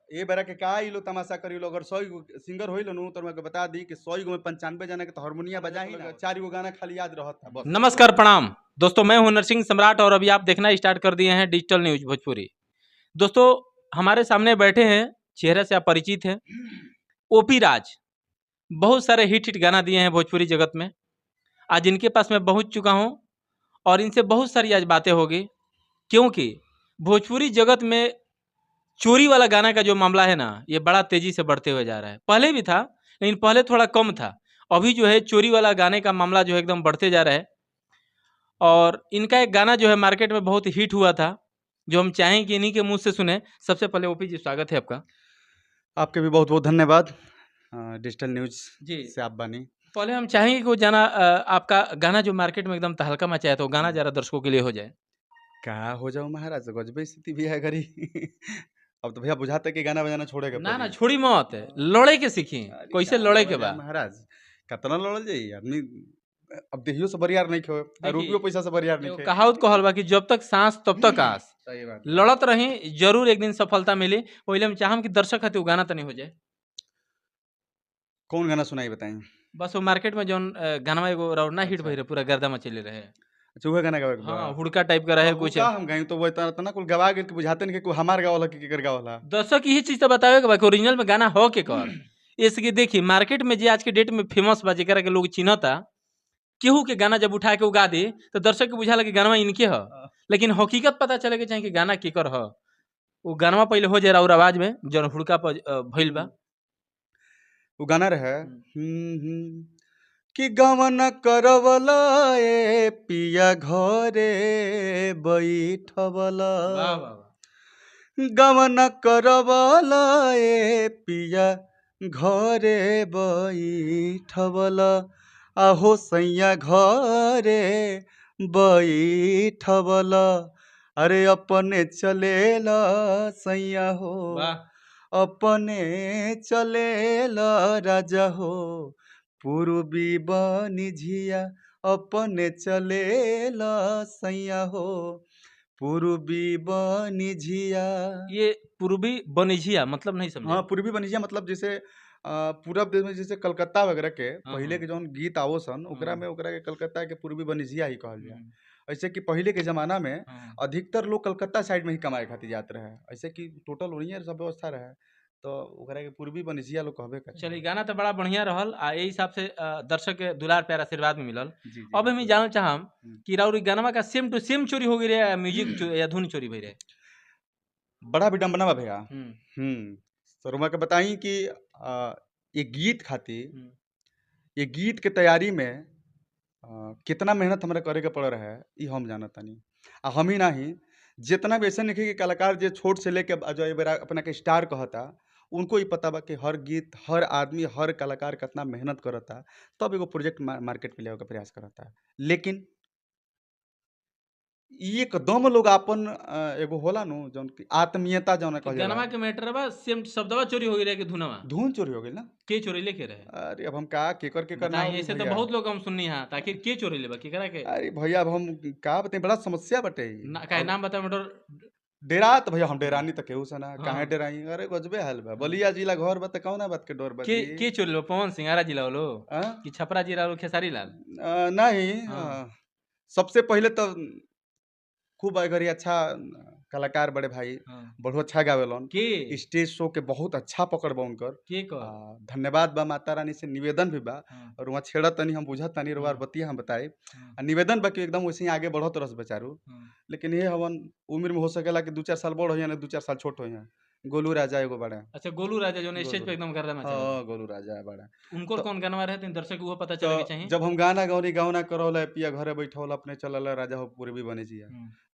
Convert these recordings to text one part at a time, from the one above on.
ए बेरा के का ई लो तमाशा करी लो। अगर 100 गो सिंगर होइल नु तो के बता दी कि 100 गो में 95 जना के तो हारमोनिया बजा ही ना, 4 गो गाना खाली याद रहत था बस। नमस्कार, प्रणाम दोस्तों, मैं हूं नरसिंह सम्राट और अभी आप देखना स्टार्ट कर दिए हैं डिजिटल न्यूज भोजपुरी। दोस्तों, हमारे सामने बैठे हैं, चेहरे से आप परिचित हैं, ओपी राज। बहुत सारे हिट हिट गाना दिए हैं भोजपुरी जगत में। आज इनके पास मैं पहुंच चुका हूं और इनसे बहुत सारी आज बातें होगी, क्योंकि भोजपुरी जगत में चोरी वाला गाना का जो मामला है ना, ये बड़ा तेज़ी से बढ़ते हुए जा रहा है। पहले भी था, लेकिन पहले थोड़ा कम था। अभी जो है चोरी वाला गाने का मामला जो है एकदम बढ़ते जा रहा है। और इनका एक गाना जो है मार्केट में बहुत हिट हुआ था, जो हम चाहें कि इन्हीं के मुंह से सुने। सबसे पहले ओपी जी, स्वागत है आपका। आपके भी बहुत बहुत धन्यवाद, डिजिटल न्यूज जी से आप बनी। पहले हम चाहेंगे कि वो जाना आपका गाना जो मार्केट में एकदम तहलका मचाया था, वो गाना जरा दर्शकों के लिए हो जाए। का हो जाओ महाराज, गजबे स्थिति भी है घरी। अब तो भैया बुझाते कि गाना बजाना छोड़ेगा। ना ना, छोड़ी मत, लड़े के सीखी, कैसे लड़े के बा। महाराज, कितना लड़ल जाई आदमी, अब देहियो से बरियार नहीं खे, देखी, रुपयो पैसा से बरियार नहीं एगो खे। कहावत कहल बा कि जब तक सांस तब तक आस। सही बात। लड़त रही, जरूर एक दिन सफलता मिली। पहले हम चाहम कि दर्शक खातिर वो गाना तनी हो जाए। कौन गाना सुनाई बताई? बस वो मार्केट में जौन गाना एगो रौना हिट अच्छा। भइल रहे, पूरा गर्दा मचले रहे। अच्छा, उहे गाना गावे के बा? हाँ, हुड़का टाइप का रहे अब उ कुछ। का हम गाई तो वो इतना इतना कुल गवा गेल कि बुझाते नहीं कि हमार गावल कि केकर गावल। दर्शक यही चीज तो बतावे के बा कि ओरिजिनल में गाना हो के कर इसके। देखी, मार्केट में जे आज के डेट में फेमस बा, जेकरा के लोग चिन्हता, केहू के गाना जब उठा के उगा दे तो दर्शक के बुझाला कि गाना इनके ह, लेकिन हकीकत पता चले के चाहे कि गाना केकर ह। वो गाना पहले हो जाए और आवाज में जौन हुड़का पर भइल बा। वो गाना रहे कि गवन करवला ए पिया घरे बैठवला, वाह वाह वाह। गवन करवला ए पिया घरे बैठवला, आहो सैया घरे बैठवला, अरे अपने चलेला सैया हो, वाह। अपने चलेला राजा हो, पूर्वी बनी झिया, अपने चलेला सैया हो, पूर्वी बनी झिया। ये पूर्वी बनिझिया मतलब नहीं समझे। हाँ, पूर्वी बनिझिया मतलब जैसे पूरब देश में जैसे कलकत्ता वगैरह के पहले के जौन गीत आवो सन, ओकरा में ओकरा के कलकत्ता के पूर्वी बनिझिया ही कहल जाए। ऐसे कि पहले के जमाना में अधिकतर लोग कलकत्ता साइड में ही कमाए खातिर जात रहे, ऐसे कि टोटल वहीं सब व्यवस्था रहे, तो ओकरा के पूर्वी बनिझिया लोग कहबे करे। चलिए, गाना तो बड़ा बढ़िया रहल आ यही हिसाब से दर्शक के दुलार प्यार आशीर्वाद भी मिलल। जी जी। अब हम ई जानल चाहम कि राउर ई गानवा का सेम टू सेम चोरी हो गई रहे या म्यूजिक या धुन चोरी भई रहे? बड़ा विडम्बना बा भैया। सरुमा के बताई कि ये गीत खातिर, ये गीत के तैयारी में कितना मेहनत हमरा करे के पड़ रहा है, ई हम जानत तानी। आ हम ही नाही, जितना भी ऐसे नहीं कि कलाकार जे छोट से लेके जो ए बेरा अपना के स्टार कहता, उनको ही पता बा कि हर गीत, हर आदमी, हर कलाकार कितना मेहनत करता, तब एगो प्रोजेक्ट मार्केट में ले के प्रयास करता। लेकिन एकदम लोग आपन एगो होला नु जौन की आत्मीयता जौन कहल जाला। गानवा के मैटर बा, सेम शब्दवा चोरी हो गई रहे कि धुनवा? धुन चोरी हो गई ना। के चोरी लेके रहे? अरे अब हम का केकर केकर नाम बताई, ऐसे तो भैया। बहुत लोग हम सुननी हां, ताकि के चोरी लेबा केकरा के? अरे भैया, अब हम का बताई, बड़ा समस्या बटे ई। ना काहे अब नाम बता मटर। डेरा त भैया हम डेरानी त केहू से ना। काहे डेराई? अरे गजबे हाल बा, बलिया जिला घर बा त कौना बात के डर बा के जी? के चोरी लेबा, पवन सिंह आरा जिला वालो आ? कि छपरा जिला वालो खेसारी लाल? नहीं। सबसे पहले तो खूब अगर अच्छा कलाकार बड़े भाई, बहुत अच्छा गावेलन। के? स्टेज शो के बहुत अच्छा पकड़ बा उनकर। के कर? धन्यवाद बा, माता रानी से निवेदन भी बा और वहाँ छेड़ा तनी हम बुझत तनी रउआ बतिया हम बताई। आ निवेदन बा कि एकदम वैसे ही आगे बढ़त रस बेचारू, लेकिन ये हवन उम्र में हो सकेला कि 2-4 साल बड़ हो या 2-4 साल छोट हो। गोलू राजा एगो बड़ा। अच्छा, गोलू राजा जो स्टेज पे एकदम गर्दा मचा। हाँ, गोलू राजा बड़ा। उनको तो- कौन गाना रहे थे, दर्शक वो पता चले के तो चाहिए। जब हम गाना गौनी गावना करौला पिया घरे बैठौला अपने चलल राजा हो पूर्वी बने जिया,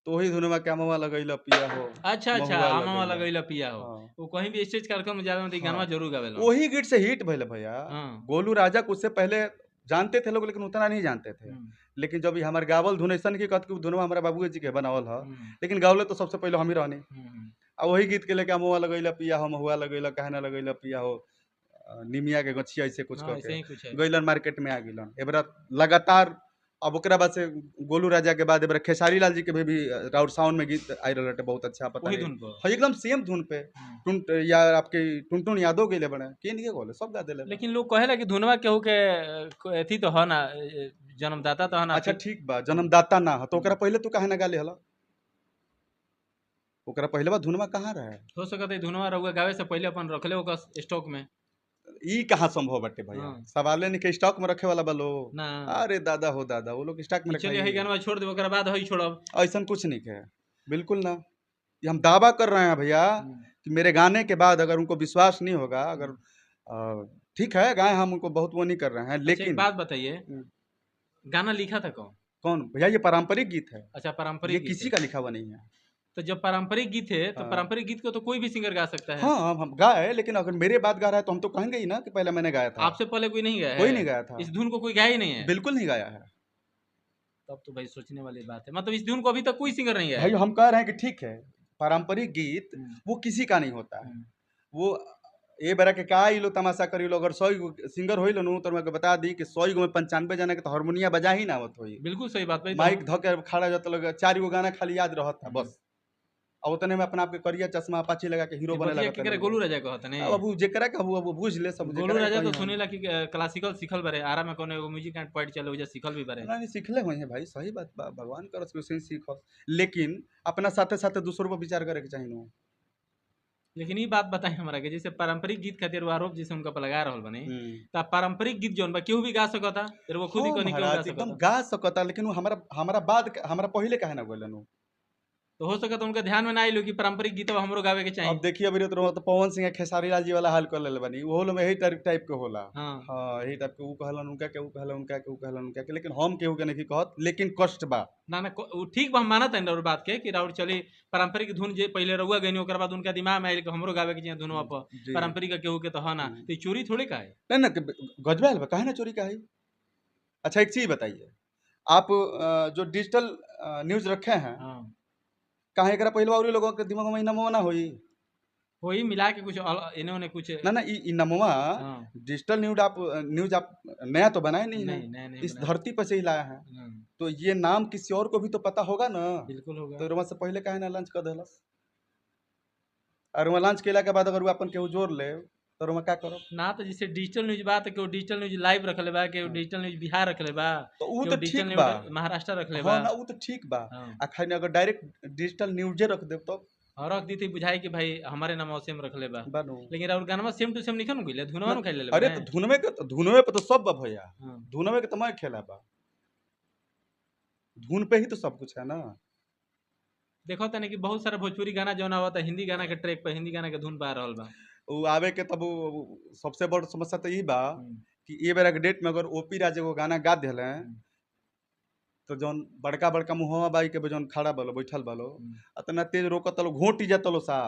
तो वही धुनवा के अमवा लगैला पिया हो। अच्छा अच्छा। महुआ आमावा लगैला। लगैला पिया हो। वो कहीं भी स्टेज कार्यक्रम में ज्यादा गाना जरूर गावेला। वही गीत से हिट भइल भैया। गोलू राजा को उससे पहले जानते थे लोग, लेकिन उतना नहीं जानते थे। लेकिन जब ये हमारे गावल धुन ऐसा की कहत कि धुनवा हमारा बाबूजी के बनावल ह, लेकिन गावले तो सबसे पहले हम ही रहनी। आ वही गीत के लेके अमवा लगैला पिया हो, महुआ लगैला काहे ना लगैला पिया हो, निमिया के गछिया ऐसे कुछ हाँ, ऐसे करके ही कुछ है। गइलन मार्केट में आ गिलन। एबरा लगातार अब ओकरा बाद से गोलू राजा के बाद एबरा खेसारी लाल जी के भी राउर साउंड में गीत आई रहल बाटे बहुत अच्छा, पता वही नहीं। धुन पर। हाँ, एकदम सेम धुन पे। हम्म। टुन या आपके टुनटुन यादव गइले बड़े, के नहीं गोले सब गा देले बा। लेकिन लोग कहेला कि धुनवा केहू के अथी तो ह ना, जन्मदाता तो ह ना। अच्छा ठीक बा, जन्मदाता ना ह तो ओकरा पहले तू काहे ना गाले हला? ओकरा पहले बा धुनवा कहाँ रहे? हो सकता है धुनवा रउआ गावे से पहले अपन रखले ओकर स्टॉक में। ई कहाँ संभव बाटे भैया? हाँ। सवाले नहीं के स्टॉक में रखे वाला बा लोग। ना। अरे दादा हो दादा, वो लोग स्टॉक में कि चलिए रखाई। हई गानवा छोड़ देब, ओकरा बाद हई छोड़ब। ऐसा कुछ नहीं है, बिल्कुल ना। ये हम दावा कर रहे हैं भैया कि मेरे गाने के बाद अगर उनको विश्वास नहीं होगा, अगर ठीक है गाए, हम उनको बहुत वो नहीं कर रहे हैं, अच्छा, एक लेकिन बात बताइए, गाना लिखा था कौन? कौन भैया? ये पारंपरिक गीत है। अच्छा, पारंपरिक ये गीत किसी है। का लिखा हुआ नहीं है। तो जब पारंपरिक गीत है तो हाँ। पारंपरिक गीत को तो कोई भी सिंगर गा सकता है। हाँ, हम गाए, लेकिन अगर मेरे बाद गा रहा है तो हम तो कहेंगे ही ना कि पहले मैंने गाया था। आपसे पहले कोई नहीं गाया कोई है? नहीं गाया था। इस धुन को कोई गाया ही नहीं है? बिल्कुल नहीं गाया है। तब तो भाई सोचने वाली बात है, मतलब इस धुन को अभी तक कोई सिंगर नहीं गाया भाई है। हम कह रहे हैं कि ठीक है, पारंपरिक गीत हम्म। वो किसी का नहीं होता है। हम्म। वो ए बरा के का ई लो तमाशा करी लो, अगर 100 गो सिंगर होइलो नु तो मैं बता दी कि 100 गो में 95 जना के तो हारमोनिया बजा ही ना आवत होई। बिल्कुल सही बात भाई, तो माइक धो के खड़ा जात लोग, 4 गो गाना खाली याद रहत था बस। अब उतने में अपना आप के करिया चश्मा अपाची लगा के हीरो ये बने बतिया लगत के करे लोग। गोलू राजा कहत नहीं। अब उ जेकरा के अब बुझ ले सब गोलू जेकरा के राजा तो कही हम। सुनेला कि क्लासिकल सिखल बारे, आरा में कोनो एगो म्यूजिक एंड पॉइंट चले उजा सिखल भी बारे। ना, नहीं सिखले होई है भाई, सही बात बा, भगवान करस कि उसे सीखो, लेकिन अपना साथे साथे दूसरों पर विचार करे के चाहिए नु। लेकिन ये बात बताई हमरा के, जैसे पारंपरिक गीत खातिर वो आरोप जैसे उनका पर लगा रहल बने, त पारंपरिक गीत जोन बा केहू भी गा सकता, फिर वो खुद ही हाँ, कहनी केहू गा महाराज, सकता। एकदम गा सकता, लेकिन वो हमरा बाद हमरा पहले काहे ना गोलन उ? तो हो सकता उनका ध्यान में ना आइलो कि पारंपरिक गीत अब हमरो गावे के चाहिए। अब देखिए अभी तो पवन सिंह खेसारी लाल जी वाला हाल कर लेले बनी, ओहो लोग यही टाइप के होला। हाँ। हाँ, यही टाइप के उ कहलन उनका के, उ कहलन उनका के, उ कहलन उनका के, लेकिन हम केहू के नहीं कहत, लेकिन कष्ट बा। ना, ना, उ ठीक बा, हम मानत हन और बात के कि राउर चली पारंपरिक धुन जे पहले रउआ गइनी, ओकर बाद उनका दिमाग में आइल कि हमरो गावे के चाहिए धुनवा पर, जी। पारंपरिक के केहू के तो ह ना, हम्म। तो ई चोरी थोड़ी का है? नहीं, ना, गजबे आइल बा, काहे ना चोरी का है? अच्छा एक चीज बताइए आप, जो डिजिटल न्यूज रखे हैं, हाँ। काहे एकरा पहले और लोगों के दिमाग में नमवा ना होई? होई मिला के कुछ इन्होंने उन्हें कुछ ना, ना, ई नमवा हाँ। डिजिटल न्यूज आप नया तो बनाए नहीं है। नहीं, नया नहीं इस बनाया। धरती पर से ही लाया है। हाँ। तो ये नाम किसी और को भी तो पता होगा ना। बिल्कुल होगा। तो रुमा से पहले काहे ना लॉन्च कर देलस? और रुमा लॉन्च केला के बाद अगर वो अपन केहू जोड़ ले तो रुमा का करो? ना, तो जैसे डिजिटल न्यूज बा तो केहू डिजिटल न्यूज लाइव रखले बा, केहू हाँ। डिजिटल न्यूज बिहार रखले बा, तो उ केहू तो डिजिटल ठीक न्यूज बा। महाराष्ट्र रखले हाँ, बा। ना, उ तो ठीक बा। हाँ। आ खाली अगर डायरेक्ट डिजिटल न्यूजे रख देब तो? और रख दी थी बुझाई कि भाई हमारे नाम सेम रखले बा। बानू। लेकिन और गाना सेम टू सेम निखन गइले, धुनवा नु खाइले अरे बा। तो धुनवे के, धुनवे पे तो सब बा भैया। हाँ। धुनवे के तो मैं खेला बा, धुन पे ही तो सब कुछ है ना। देखो तने कि बहुत सारा भोजपुरी गाना जौन आवता हिंदी गाना के ट्रैक पे, हिंदी गाना के धुन पा रहल बा। उ आवे के तब उ सबसे बड़ समस्या तो ई बा हम्म। कि ए बेरा के डेट में अगर ओपी राज एगो गाना गा देले हम्म। तो जौन बड़का बड़का मुहवा बाई के जौन खड़ा बालो बैठल बालो, हम्म। अतना तेज रोकत लो घोटी जातलो साहब।